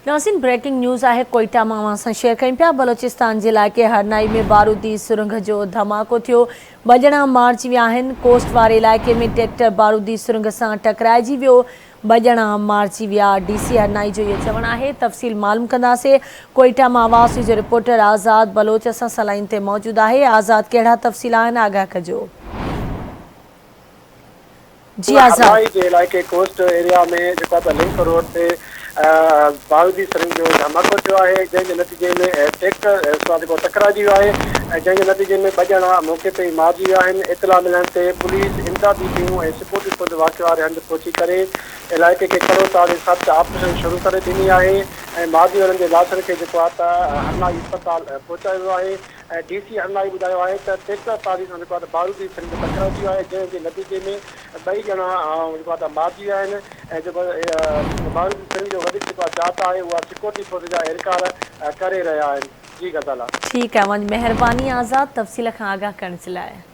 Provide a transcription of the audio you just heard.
ناظرين breaking news آهي ڪوئيٽا مان اوهان سان شيئر ڪيون پيا بلوچستان جي علائقي هرنائي ۾ بارودي سرنگهه جو ڌماڪو ٿيو ٻه ڄڻا مارجي ويا آهن ڪوسٽ واري علائقي ۾ ٽريڪٽر بارودي سرنگهه سان ٽڪرائجي ويو ٻه ڄڻا مارجي ويا ڊي سي هرنائي جو اهو چوڻ آهي تفصيل معلوم ڪنداسين ڪوئيٽا مان آواز نيوز جو رپورٽر آزاد بلوچ اسان سان لائين تي موجود آهي آزاد ڪهڙا تفصيل آهن آگاهه ڪجو جي آزاد. هرنائي جي علائقي ڪوسٽ ايريا ۾ جيڪو آهي ته لنڪ روڊ تي بارودي سرنگ جو ڌماڪو ٿيو آهي جنهن جي نتيجي ۾ ٽريڪٽر سان جيڪو ٽڪرائجي ويو آهي ۽ جنهن جي نتيجي ۾ ٻه ڄڻا موقعي تي ئي مارجي ويا آهن اطلاع ملڻ تي پوليس امدادي ٽيمون ۽ سڪيورٽي فورس واقعي واري هنڌ پهچي ڪري علائقي کي ڪڙو تاڙي سرچ آپريشن شروع ڪري ڏني آهي ۽ مارجي ويلن جي لاشن کي جيڪو آهي ته هرنائي اسپتال پهچايو ويو آهي. ۽ ڊي سي هرنائي ٻڌايو آهي ته ٽريڪٽر ٽرالي سان جيڪو آهي ته بارودي سرنگ ٽڪرائجي ويو آهي جنهن جي نتيجي ۾ ٻئي ڄڻا جيڪو آهي ته مارجي ويا آهن ۽ جيڪو بارودي سرنگ جو وڌيڪ جيڪو آهي جاچ آهي اها سيڪيورٽي فورس جا اهلڪار ڪري رهيا آهن جي غزالا. ٺيڪ آهي اوهان جي مهرباني آزاد تفصيل کان آگاهه ڪرڻ جي لاء.